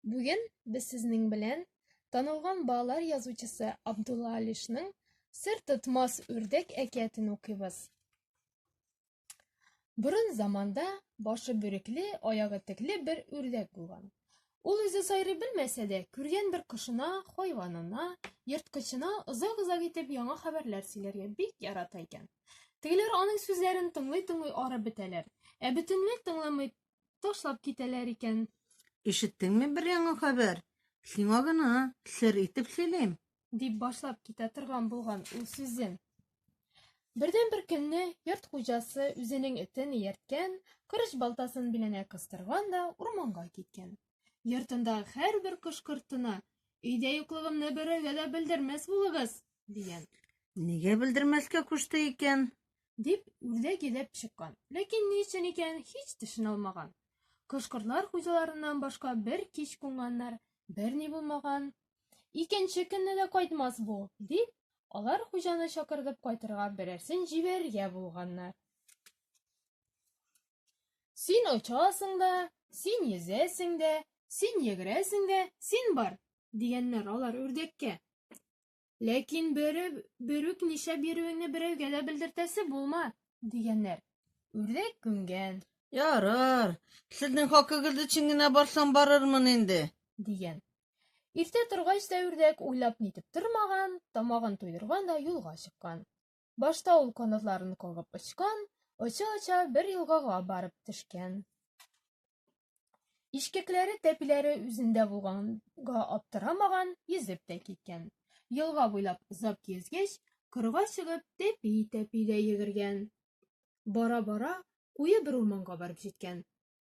Бүген без сезнең белән танылган балалар язучысы Абдулла Алишның Сер тотмас үрдәк әкиятен укыйбыз. Борын заманда башы бүрекле, аягы текле бер үрдәк булган. Ул үзе сайрый белмәсә дә, күргән бер кошына, хайванына, ерткычына озак-озак итеп яңа хәбәрләр сөйләргә бик ярата икән. Тегеләр аның сүзләрен тыңлый-тыңлый арып бетәләр, ә бөтенләй тыңламый ташлап китәләр икән. Ишеттеңме бер яңа хәбәр? Сиңа гына сер итеп сөйлим. Дип башлап китә торган булган ул сүзен. Бердән-бер көнне йорт хуҗасы үзенең этен иярткән, корыч балтасын биленә кыстырган да урманга киткән. Йортындагы һәрбер кош-кортына, Өйдә юклыгымны берәүгә дә белдермәс булыгыз, дигән. Нигә белдермәскә кушты икән? Дип, үрдәк йөдәп чыккан. Ләкин ни өчен икән, һич төшенә алмаган. Кош-кортлар хуҗаларыннан башка бер кич кунганнар, берни булмаган. Икенче көнне дә кайтмас бу, дип, алар хуҗаны чакыртып кайтырга берәрсен җибәрергә булганнар. Син очасың да, син йөзәсең дә, син йөгерәсең дә, син бар, дигәннәр алар үрдәккә. Ләкин бере берүк нишләп йөрүеңне берәүгә дә белдертәсе булма, дигәннәр. Үрдәк күнгән. Ярар, сезнең хакыгыз өчен генә барсам барырмын инде, дигән. Иртә торгач та үрдәк уйлап нитеп тормаган, тамагын туйдырган да юлга чыккан. Башта ул канатларын кагып очкан, оча-оча бер елгага барып төшкән. Ишкәкләре, тәпиләре үзендә булганга аптырамаган, йөзеп тә киткән. Елга буйлап озак йөзгәч, корыга чыгып, тәпи-тәпи дә йөгергән. Бара-бара, куе бер урманга барып җиткән.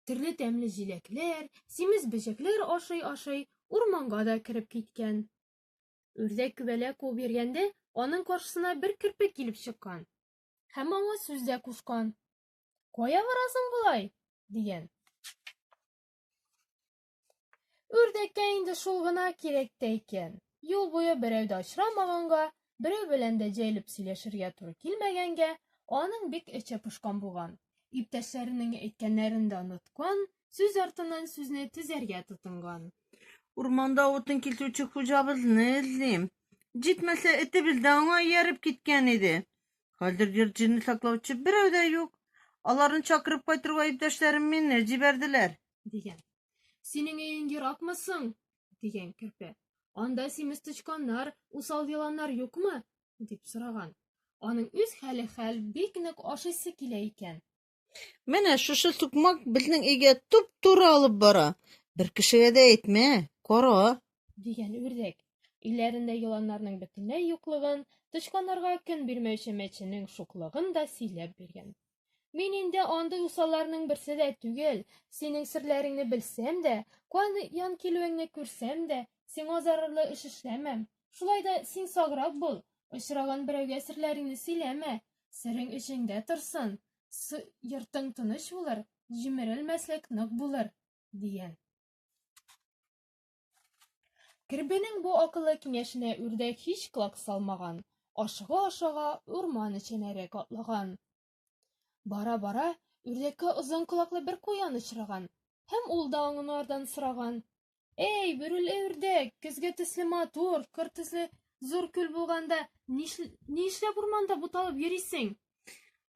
Төрле тәмле җиләкләр, симез бөҗәкләр ашый-ашый, урманга да кереп киткән. Үрдәк күбәләк куып йөргәндә, аның каршысына бер керпе килеп чыккан. Һәм аңа сүз дә кушкан. Кая барасың болай? дигән. Үрдәккә инде шул гына кирәк тә икән. Юл буе берәү дә очрамаганга, берәү белән дә җәелеп сөйләшергә туры килмәгәнгә, аның бик эче пошкан булган. Иптәшләренең әйткәннәрен дә оныткан, сүз артыннан сүзне тезәргә тотынган. Урманда утын кисүче хуҗабызны эзлим. Җитмәсә, этебез дә аңа ияреп киткән иде. Хәзер йорт-җирне саклаучы берәү дә юк. Аларны чакырып кайтырга иптәшләрем мине җибәрделәр. Дигән. Синең өең еракмы соң? дигән керпе. Анда симез тычканнар, усал еланнар юкмы? дип сораган. Аның үз хәле хәл бик нык ашыйсы килә икән. Менә шушы сукмак безнең өйгә туп-туры алып бара. Бер кешегә дә әйтмә, кара. Дигән үрдәк. Өйләрендә еланнарның бөтенләй юклыгын, тычканнарга көн бирмәүче мәченең шуклыгын да сөйләп биргән. Мин инде андый усалларның берсе дә түгел, синең серләреңне белсәм дә, каян килүеңне күрсәм дә, сиңа зарарлы эш эшләмәм. Шулай да син саграк бул, очраган берәүгә серләреңне сөйләмә, Серең эчеңдә торсын, йортың тыныч булыр, җимерелмәслек нык булыр, дигән. Кербенең бу акыллы киңәшенә үрдәк һич колак салмаган, ашыга-ашыга урман эченәрәк атлаган. Бара-бара үрдәккә озын колаклы бер куян очраган һәм ул да аңардан сораган. Әй, бөреле үрдәк, көзге төсле матур, кыр төсле зур күл булганда, ни эшләп урманда буталып йөрисең?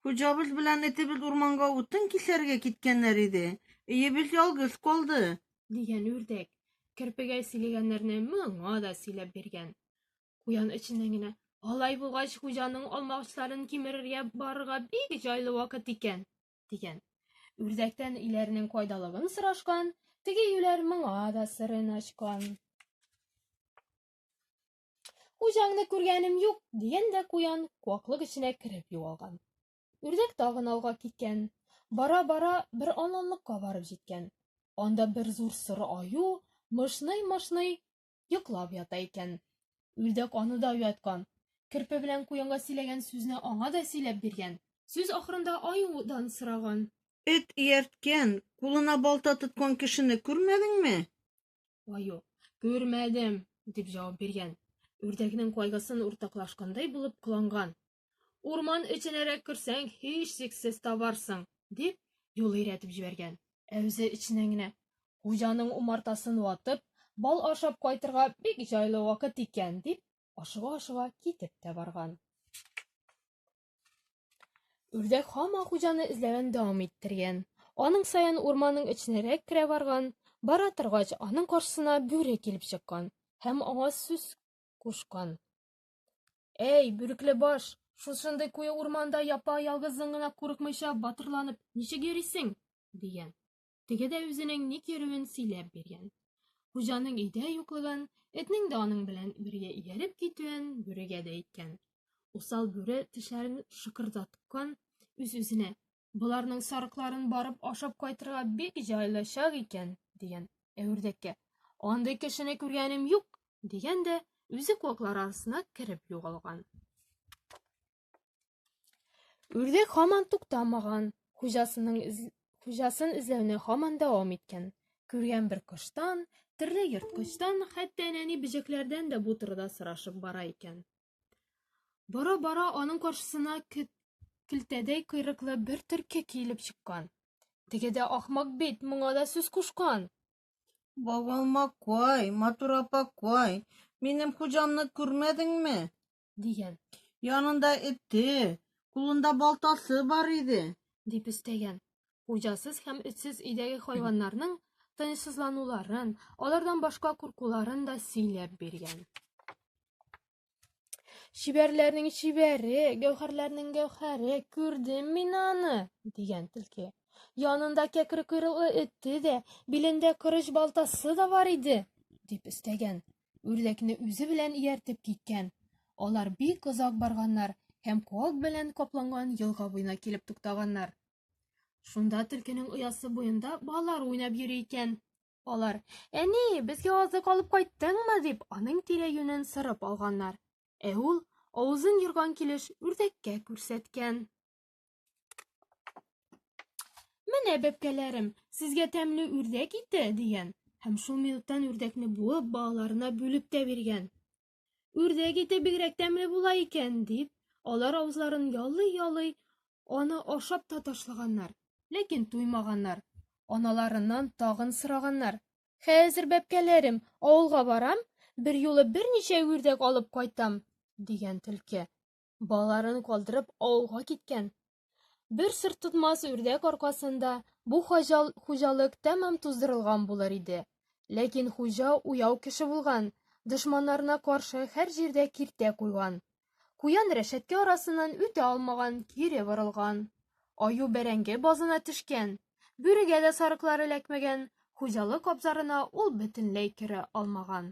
Хуҗабыз белән этебез урманга утын кисәргә киткәннәр иде. Өебез ялгыз калды. Дигән үрдәк. Керпегә сөйләгәннәрне моңа да сөйләп биргән. Куян эченнән генә, алай булгач, хуҗаның алмагачларын кимерергә барырга бик җайлы вакыт икән. дигән. Үрдәктән өйләренең кайдалыгын сорашкан, теге юләр моңа да серен ачкан. Хуҗаңны күргәнем юк, дигән дә куян куаклык эченә кереп югалган. Үрдәк тагын алга киткән. Бара-бара бер аланлыкка барып җиткән. Анда бер зур соры аю мышный-мышный йоклап ята икән. Үрдәк аны да уяткан. Керпе белән куянга сөйләгән сүзне аңа да сөйләп биргән. Сүз ахырында аюдан сораган. Эт иярткән, кулына балта тоткан кешене күрмәдеңме? Аю. Күрмәдем, дип җавап биргән. Үрдәкнең кайгысын уртаклашкандай булып кыланган. Урман эченәрәк керсәң, һичшиксез табарсың, дип, юл өйрәтеп җибәргән. Ә үзе эченнән генә, Хуҗаның умартасын ватып, бал ашап кайтырга бик җайлы вакыт икән, дип, ашыга-ашыга китеп тә барган. Үрдәк һаман хуҗаны эзләвен дәвам иттергән. Аның саен урманның эченәрәк керә барган. Бара торгач, аның каршысына бүре килеп чыккан һәм аңа сүз кушкан. Әй, бүрекле баш, шушындый куе урманда япа-ялгызың гына курыкмыйча батырланып ничек йөрисең? дигән. Теге дә үзенең ник йөрүен сөйләп биргән. Хуҗаның өйдә юклыгын, этнең дә аның белән бергә ияреп китүен бүрегә дә әйткән. Усал бүре тешләрен шыкырдаткан, үз-үзенә, Боларның сарыкларын барып ашап кайтырга бик җайлы чак икән, дигән. Ә үрдәккә, Андый кешене күргәнем юк, дигән дә үзе куаклар арасына кереп югалган. Үрдәк һаман туктамаган, хуҗасының эз... хуҗасын эзләүне һаман дәвам иткән. Күргән бер коштан, төрле ерткычтан, хәтта нәни бөҗәкләрдән дә бу турыда сорашып бара икән. Бара-бара аның каршысына көлтәдәй койрыклы бер төлке килеп чыккан. Теге дә ахмак бит, моңа да сүз кушкан. Багалмакай, матур апакай, минем хуҗамны күрмәдеңме? Дигән. Янында эте, кулында балтасы бар иде. Дип өстәгән. Хуҗасыз һәм этсез өйдәге хайваннарның тынычсызлануларын, алардан башка куркуларын да сөйләп биргән. Чибәрләрнең чибәре, гәүһәрләрнең гәүһәре, күрдем мин аны, дигән төлке. Янында кәкре койрыклы эте дә, билендә корыч балтасы да бар иде, дип өстәгән. Үрдәкне үзе белән ияртеп киткән. Алар бик озак барганнар һәм куак белән капланган елга буена килеп туктаганнар. Шунда төлкенең оясы буенда балалар уйнап йөри икән. Алар, "Әни, безгә азык алып кайттыңмы?" дип, аның тирә-юнен сырып алганнар. Ә ул, авызын ерган килеш, үрдәккә күрсәткән. Менә, бәбкәләрем, сезгә тәмле үрдәк ите, дигән. Һәм шул минуттан үрдәкне буып, балаларына бүлеп тә биргән. Үрдәк ите бигрәк тәмле була икән, дип, алар авызларын ялый-ялый аны ашап та ташлаганнар. Ләкин туймаганнар. Аналарыннан тагын сораганнар. Хәзер, бәбкәләрем, авылга барам, берьюлы берничә үрдәк алып кайтам, дигән төлке. Балаларын калдырып авылга киткән. Бер сыр тотмас үрдәк аркасында бу хаҗал хуҗалык тәмам туздырылган булыр иде. Ләкин хуҗа уяу кеше булган, дошманнарына каршы һәр җирдә киртә куйган. Куян рәшәткә арасыннан үтә алмаган, кире борылган. Аю бәрәңге базына төшкән. Бүрегә дә сарыклар эләкмәгән, хуҗалык абзарына ул бөтенләй керә алмаган.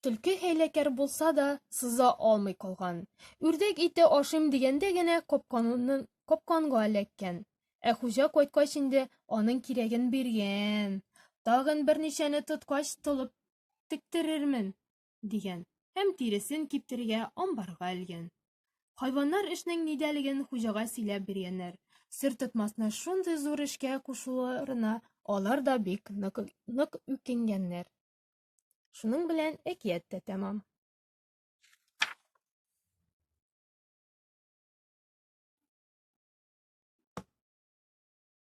Төлке хәйләкәр булса да, сыза алмый калган. Үрдәк ите ашыйм дигәндә генә капканны, капканга эләккән. Ә хуҗа кайткач инде аның кирәген биргән. Тагын берничәне тоткач толып тектерермен, дигән һәм тиресен киптерергә амбарга элгән. Хайваннар эшнең нидәлеген хуҗага сөйләп биргәннәр. Сер тотмасны шундый зур эшкә кушуларына алар да бик нык, нык үкенгәннәр. Шуның белән әкият тә тәмам.